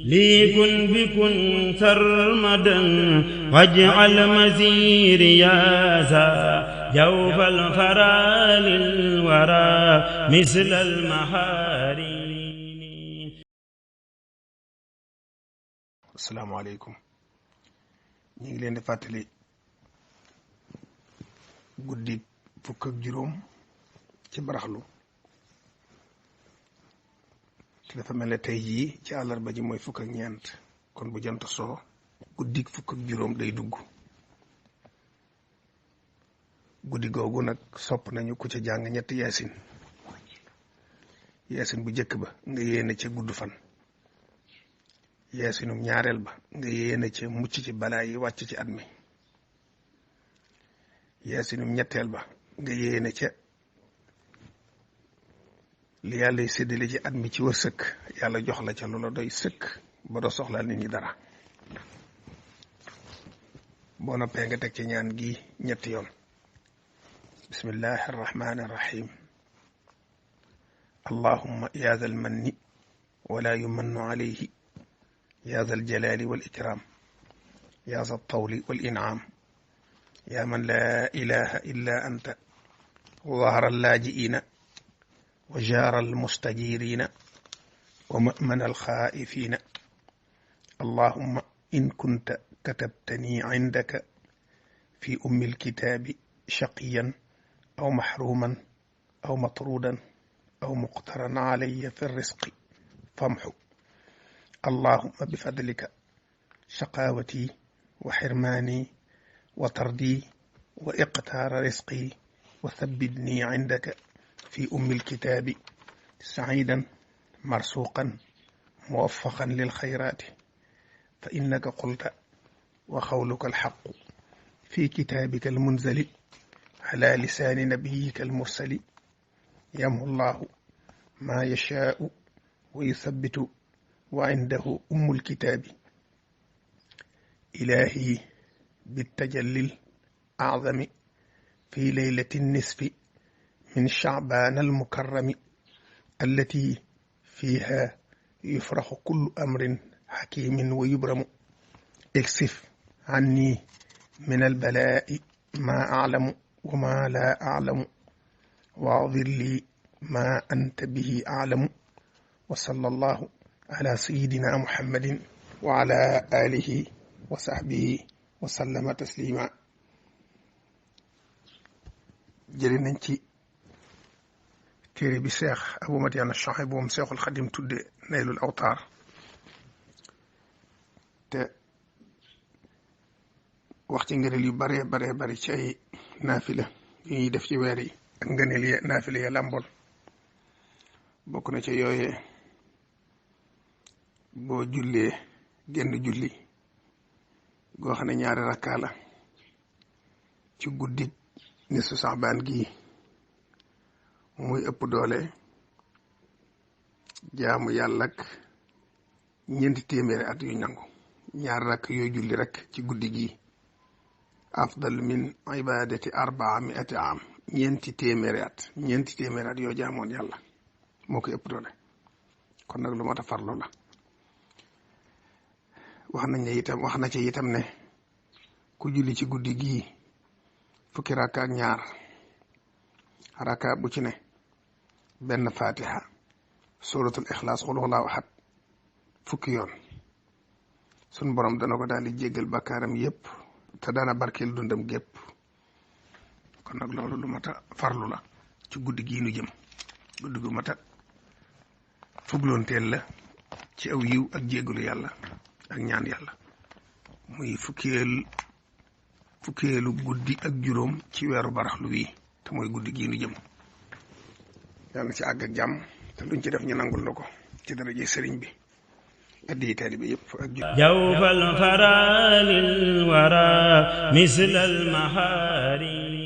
لي كن بكن سرمدا واجعل مسيري ياسا جوف الفرا للورى مثل المحارين. السلام عليكم. ñu ngi leen di fàttali guddi fukk ak juróom ci baraxlu te dafa mel ne tey jii ci àllarba ji mooy fukk ak ñeent, kon bu jant soo guddi fukk ak juróom day dugg. guddi googu nag sopp nañu ku ca jàng ñetti yaasin bu jëkk ba nga yéene ca gudd fan, yaasinum ñaareel ba nga yéene ca mucc ci balaa yi wàcc ci at mi, yaasinum ñetteel ba nga yéene ca li yàlla séddale ci at mi ci wërsëg yàlla jox la ca loola doy sëkk ba doo soxlaal nit ñi dara. boo noppee nga teg ci ñaan gi ñetti yoon: bismillahi arrahmani arrahim, allahumma ya zal manni wala yumannu alayhi, ya zal jalali wal ikram, ya zal tawli wal in'am, ya man la ilaha illa anta, ظهر اللاجئين وجار المستجيرين ومأمن الخائفين. اللهم إن كنت كتبتني عندك في أم الكتاب شقيا أو محروما أو مطرودا أو مقترا علي في الرزق فامحو. اللهم بفضلك شقاوتي وحرماني وطردي وإقتار رزقي وثبتني عندك في أم الكتاب سعيدا مرسوقا موفقا للخيرات، فإنك قلت وقولك الحق في كتابك المنزل على لسان نبيك المرسل: يمحو الله ما يشاء ويثبت وعنده أم الكتاب. إلهي بالتجلي الأعظم في ليلة النصف من شعبان المكرم التي فيها يفرح كل أمر حكيم ويبرم، اكشف عني من البلاء ما أعلم وما لا أعلم، واعذر لي ما أنت به أعلم. وصلى الله على سيدنا محمد وعلى آله وصحبه وسلم تسليما. jëri nañ ci téere bi seex Abu Madiana Chouaïb moom seexul xadim tudde Naylul Awtaar, te wax ci ngëneel yu bare bari ci ay naafila yu ñuy def ci weer yi ak ngëneel ya naafila ya làmbool. bokk na ca yooyee boo jullee genn julli goo xam ne ñaari rakkaa la ci guddi nisu saxbaan gi, muy ëpp doole jaamu yàlla ak ñeenti téeméeri at yu nangu. ñaar rakk yooyu julli rek ci guddi gi afdal min ibadati 400 am, ñeenti téeméeri at yoo jaamoon yàlla moo koy ëpp doole. kon nag lu mat a farlu la. wax na ci itam ne ku julli ci guddi gii fukki rakka ak ñaar, rakka bu ci ne benn fatiha, suratul ixlaas, xul huwallaahu ahad fukki yoon, sun borom dana ko daal di jéggal bakkaaram yépp te dana barkeel dundam gépp. kon nag loolu lu mat a farlu la ci guddi gii nu jëm. guddi gu mat a fugloonteel la ci aw yiw ak jéggalu yàlla ak ñaan yàlla. muy fukkeelu guddi ak juróom ci weeru baraxlu wi, te mooy guddi gii nu jëm. yàlla ci àgg ak jàmm te luñ ci def ñu nangul la ko ci daraje sëriñ bi. addi taalibe yëpp ak jawfal fara lil wara misl al mahari.